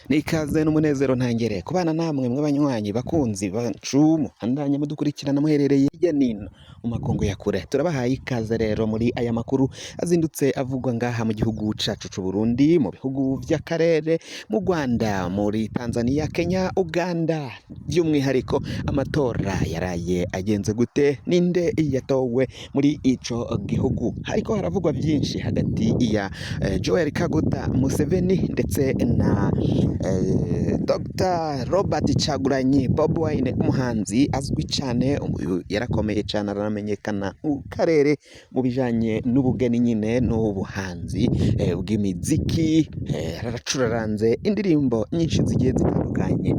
Nikaze n'umunezero ntangere kubana namwe mwe banywanyi bakunzi bacu muhandanye mudukurikirana muherereye hirya nino mu makungu ya kure. Turabahaye ikaze rero muri aya makuru azindutse avugwa ngaha mu gihugu cacu c'u Burundi, mu bihugu vy'akarere, mu Rwanda, muri Tanzania, Kenya, Uganda. By'umwihariko amatora yaraye agenze gute, ninde yatowe muri ico gihugu? Hariko haravugwa vyinshi hagati ya Joel Kaguta Museveni ndetse na Dr Robert Kyagulanyi Bobi Wine, umuhanzi azwi cyane, uyu yarakomeye cyane, aramenyekana mu karere mu bijanye n'ubugeni nyine n'ubuhanzi bw'imiziki. Yaracuraranze indirimbo nyinshi zigiye zitandukanye.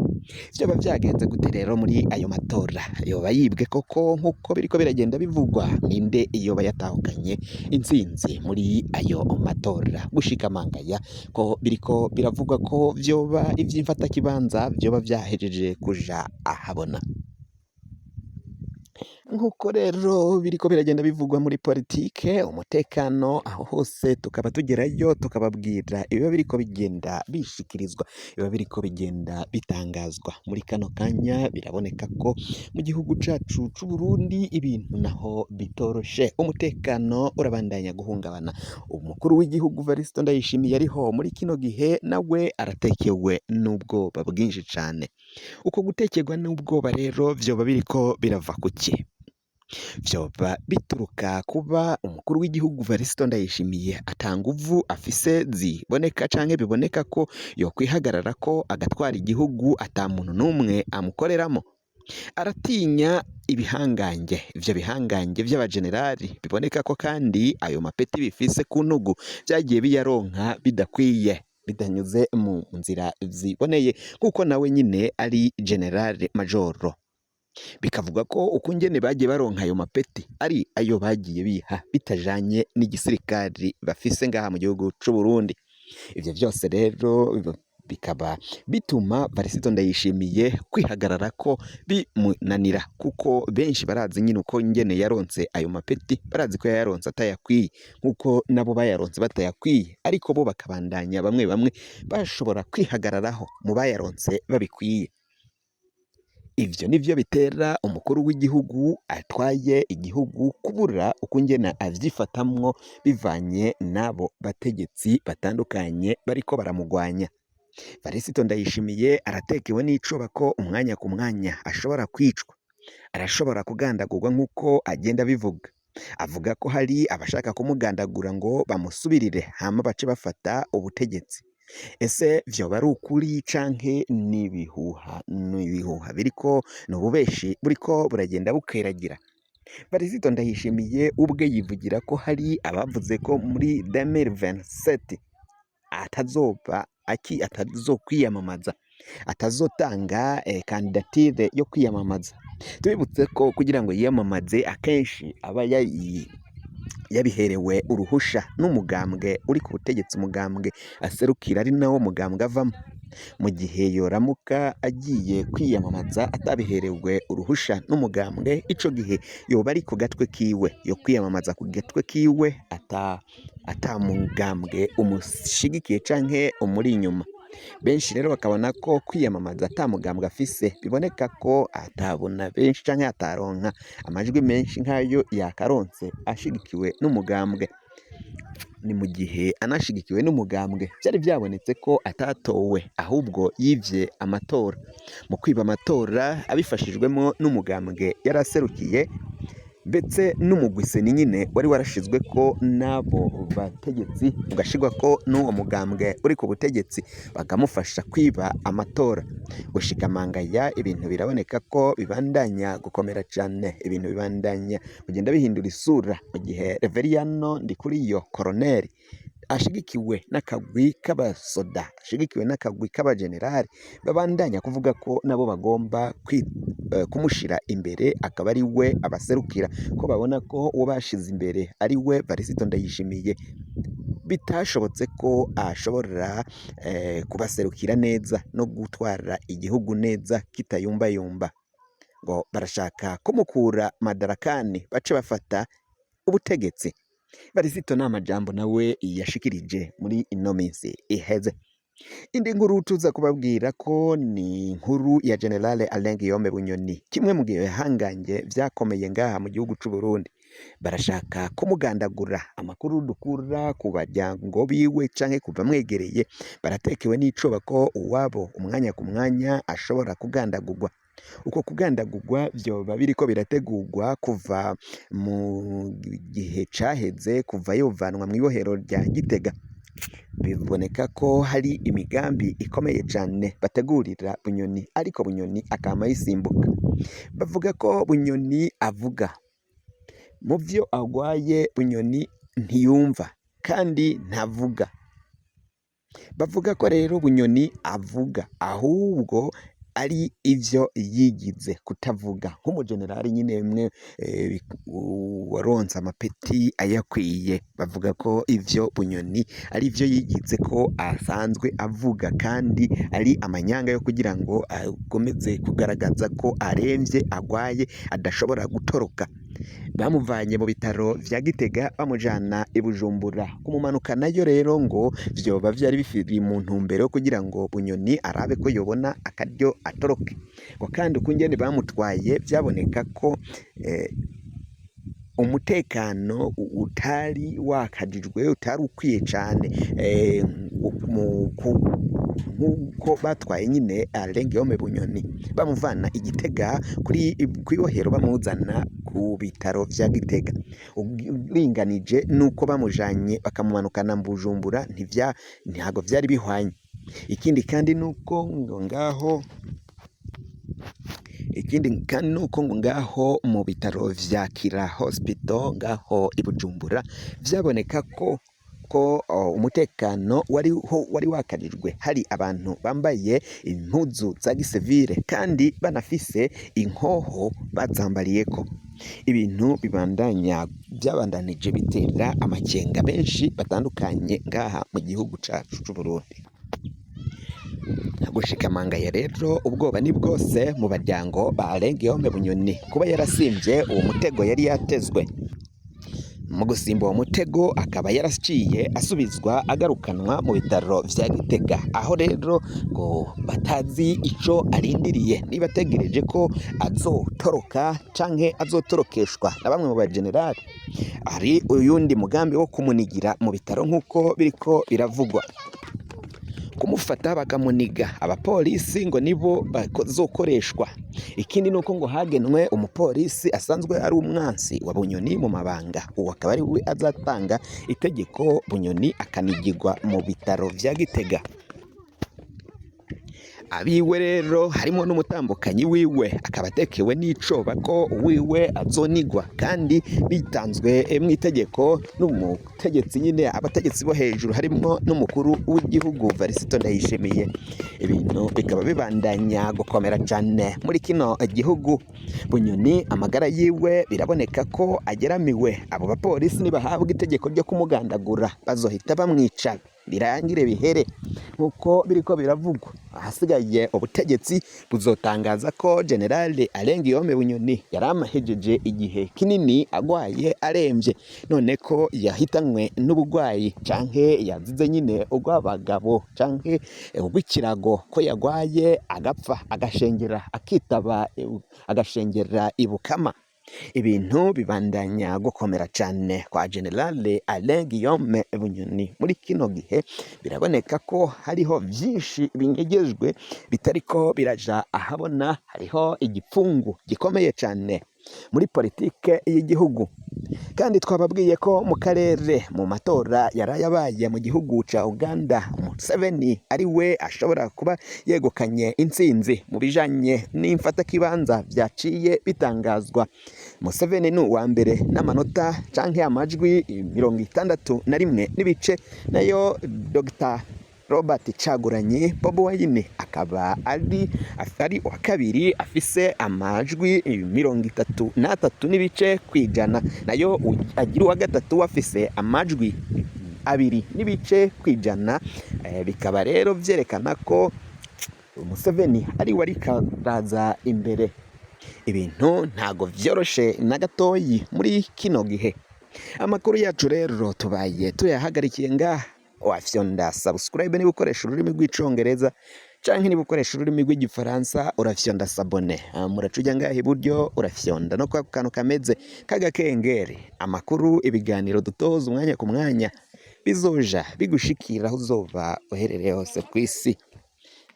Vyoba vyagenze gute rero muri ayo matora? Yoba yibwe koko nk'uko biriko biragenda bivugwa? Ninde yoba yatahukanye intsinzi muri ayo matora? Gushika mangaya ko biriko biravugwa ko vyoba ivy'imfatakibanza vyoba vyahejeje kuja ahabona. Nk'uko rero biriko biragenda bivugwa muri politike, umutekano, aho hose tukaba tugerayo tukababwira ibiba biriko bigenda bishikirizwa, biba biriko bigenda bitangazwa. Muri kano kanya biraboneka ko mu gihugu cacu c'u Burundi ibintu naho bitoroshe, umutekano urabandanya guhungabana. Umukuru w'igihugu Varisito Ndayishimiye ariho muri kino gihe nawe aratekewe n'ubwoba bwinshi cane. Uko gutekerwa n'ubwoba rero vyoba biriko birava kuki? Vyoba bituruka kuba umukuru w'igihugu Varisito Ndayishimiye ata nguvu afise ziboneka canke biboneka ko yokwihagarara ko agatwara igihugu ata muntu n'umwe amukoreramo. Aratinya ibihangange, ivyo bihangange vy'abajenerali biboneka ko kandi ayo mapeti bifise ku ntugu vyagiye biyaronka bidakwiye, bidanyuze mu nzira ziboneye, kuko nawe nyine ari generale majoro. Bikavuga ko ukungene bagiye baronka ayo mapeti ari ayo bagiye biha bitajanye n'igisirikari bafise ngaha mu gihugu c'u Burundi. Ivyo vyose rero bikaba bituma Varisito Ndayishimiye kwihagarara ko bimunanira, kuko benshi barazi nyine uko ngene yaronse ayo mapeti, barazi ko yayaronse atayakwiye, nkuko nabo bayaronse batayakwiye, ariko bo bakabandanya bamwe bamwe bashobora kwihagararaho mu bayaronse babikwiye. Ivyo nivyo bitera umukuru w'igihugu atwaye igihugu kubura ukungene avyifatamwo bivanye n'abo bategetsi batandukanye bariko baramugwanya. Varisito Ndayishimiye aratekewe n'icoba ko umwanya ku mwanya ashobora kwicwa, arashobora kugandagurwa nk'uko agenda abivuga. Avuga ko hari abashaka kumugandagura ngo bamusubirire hama bace bafata ubutegetsi. Ese vyoba ari ukuri canke n'ibihuha? N'ibihuha biriko, ni ububeshi buriko buragenda bukeragira. Varisito Ndayishimiye ubwe yivugira ko hari abavuze ko muri 2027 atazoba aki atazokwiyamamaza, atazotanga candidature yo kwiyamamaza. Tubibutse ko kugira ngo yiyamamaze akenshi aba yabiherewe uruhusha n'umugambwe uri ku butegetsi, umugambwe aserukira ari nawo mugambwe avamo. Mu gihe yoramuka agiye kwiyamamaza atabiherewe uruhusha n'umugambwe, ico gihe yoba ari ku gatwe kiwe, yo kwiyamamaza ku gatwe kiwe ata mugambwe umushigikiye canke umuri inyuma. Benshi rero bakabona ko kwiyamamaza ata mugambwe afise biboneka ko atabona benshi canke ataronka amajwi menshi nk'ayo yakaronse ashigikiwe n'umugambwe. Ni mu gihe anashigikiwe n'umugambwe vyari vyabonetse ko atatowe, ahubwo yivye amatora. Mu kwiba amatora abifashijwemo n'umugambwe yaraserukiye, ndetse n'umugwi CENI nyine wari warashizwe ko n'abo bategetsi, ugashirwa ko n'uwo mugambwe uri ku butegetsi, bakamufasha kwiba amatora. Gushika mangaya ibintu biraboneka ko bibandanya gukomera cane, ibintu bibandanya kugenda bihindura isura, mu gihe Reveriyano Ndikuriyo Koroneri ashigikiwe n'akagwi k'abasoda, ashigikiwe n'akagwi k'abajenerali, babandanya kuvuga ko nabo bagomba kumushira imbere akaba ari we abaserukira, ko babona ko uwo bashize imbere ari we Varisito Ndayishimiye bitashobotse ko ashobora kubaserukira neza no gutwara igihugu neza kitayumbayumba. Ngo barashaka kumukura madarakani bace bafata ubutegetsi. Varisito ni amajambo nawe yashikirije muri ino minsi iheze. Indi nkuru tuza kubabwira ko ni inkuru ya General Alain Guillaume Bunyoni, kimwe mu bihangange vyakomeye ngaha mu gihugu c'u Burundi. Barashaka kumugandagura. Amakuru dukura ku baryango biwe canke ku bamwegereye, baratekewe n'icoba ko uwabo umwanya ku mwanya ashobora kugandagurwa. Uko kugandagurwa vyoba biriko birategurwa kuva mu gihe caheze, kuva yovanwa mw'ibohero rya Gitega. Biboneka ko hari imigambi ikomeye cane bategurira Bunyoni, ariko Bunyoni akama yisimbuka. Bavuga ko Bunyoni avuga mu vyo agwaye, Bunyoni ntiyumva kandi ntavuga. Bavuga ko rero Bunyoni avuga, ahubwo ari ivyo yigize kutavuga nk'umujenerali nyine mwe waronse amapeti ayakwiye. Bavuga ko ivyo Bunyoni ari ivyo yigize ko asanzwe avuga, kandi ari amanyanga yo kugira ngo akomeze kugaragaza ko aremvye, agwaye, adashobora gutoroka. Bamuvanye mu bitaro vya Gitega bamujana i Bujumbura. Kumumanuka nayo rero ngo vyoba vyari biri mu ntumbero yo kugira ngo Bunyoni arabe ko yobona akaryo atoroke. Ngo kandi ukungene bamutwaye vyaboneka ko umutekano utari wakajijwe, utari ukwiye cane, nk'uko batwaye nyine Alain Guillaume Bunyoni, bamuvana i Gitega kuri kw'ibohero bamuzana ku bitaro vya Gitega, uringanije nuko bamujanye bakamumanukana mu Bujumbura, ntivya ntabwo vyari bihwanye. Ikindi kandi nuko ngo ngaho ikindi kandi nuko ngo ngaho mu bitaro vya Kira Hospital ngaho i Bujumbura vyaboneka ko umutekano wariho wari wakajijwe, hari abantu bambaye impuzu za gisivile kandi banafise inkoho bazambariyeko. Ibintu bibandanya vyabandanije bitera amakenga benshi batandukanye ngaha mu gihugu cacu c'Uburundi. Gushikamangaya rero ubwoba ni bwose mu baryango ba Alain Guillaume Bunyoni kuba yarasimvye uwo mutego yari yatezwe. Mu gusimba uwo mutego akaba yaraciye asubizwa agarukanwa mu bitaro vya Gitega, aho rero ngo batazi ico arindiriye, niba ategereje ko azotoroka canke azotorokeshwa na bamwe mu bajenerali. Hari uyundi mugambi wo kumunigira mu bitaro nk'uko biriko biravugwa, kumufata bakamuniga, abapolisi ngo nibo bazokoreshwa. Ikindi nuko ngo hagenwe umupolisi asanzwe ari umwansi wa Bunyoni mu mabanga, uwo akaba ari we azatanga itegeko Bunyoni akanigirwa mu bitaro vya Gitega. Abiwe rero harimo n'umutambukanyi wiwe, akaba atekewe n'icoba ko wiwe azonigwa, kandi bitanzwe mw'itegeko n'umutegetsi nyine, abategetsi bo hejuru harimwo n'umukuru w'igihugu Varisito Ndayishimiye. Ibintu bikaba bibandanya gukomera cane muri kino gihugu. Bunyoni amagara yiwe biraboneka ko ageramiwe. Abo bapolisi nibahabwa itegeko ryo kumugandagura bazohita bamwica birangire bihere nkuko biriko biravugwa. Ahasigaye ubutegetsi buzotangaza ko General Alain Guillaume Bunyoni yari amahejeje igihe kinini agwaye aremvye, none ko yahitanywe n'ubugwayi canke yazize nyine urw'abagabo canke urw'ikirago, ko yagwaye agapfa agashengera akitaba agashengera ibukama. Ibintu bibandanya gukomera cane kwa General Alain Guillaume Bunyoni muri kino gihe. Biraboneka ko hariho vyinshi binyegejwe bitariko biraja ahabona, hariho igipfungu gikomeye cane muri politike y'igihugu. Kandi twababwiye ko mu karere, mu matora yarayabaye mu gihugu ca Uganda, Museveni ari we ashobora kuba yegukanye intsinzi mu bijanye n'imfatakibanza vyaciye bitangazwa. Museveni ni uwa mbere n'amanota canke amajwi 61 n'ibice, nayo Dr Robert Caguranyi Bobi Wine akaba ari uwa kabiri afise amajwi 33 n'ibice kwijana, nayo agira uwa gatatu afise amajwi 2 n'ibice kwijana. Bikaba rero vyerekana ko Museveni ari we ariko araza imbere. Ibintu ntago vyoroshe na gatoyi muri kino gihe. Amakuru yacu rero tubaye tuyahagarikiye ngaha. Wafyonda subscribe niba ukoresha ururimi rw'Icongereza, canke niba ukoresha ururimi rw'Igifaransa urafyonda s'abonner. Muraca uja ngaha iburyo, urafyonda no kwako kantu kameze k'agakengeri. Amakuru, ibiganiro dutoza umwanya ku mwanya bizoja bigushikira aho uzoba uherereye hose kw'isi.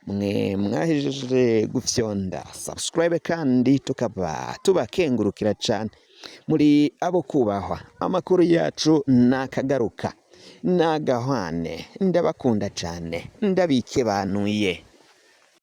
Mwe mwahejeje gufyonda subscribe kandi tukaba tubakengurukira cane, muri abo kubahwa. Amakuru yacu nakagaruka nagahwane, ndabakunda cane, ndabikebanuye.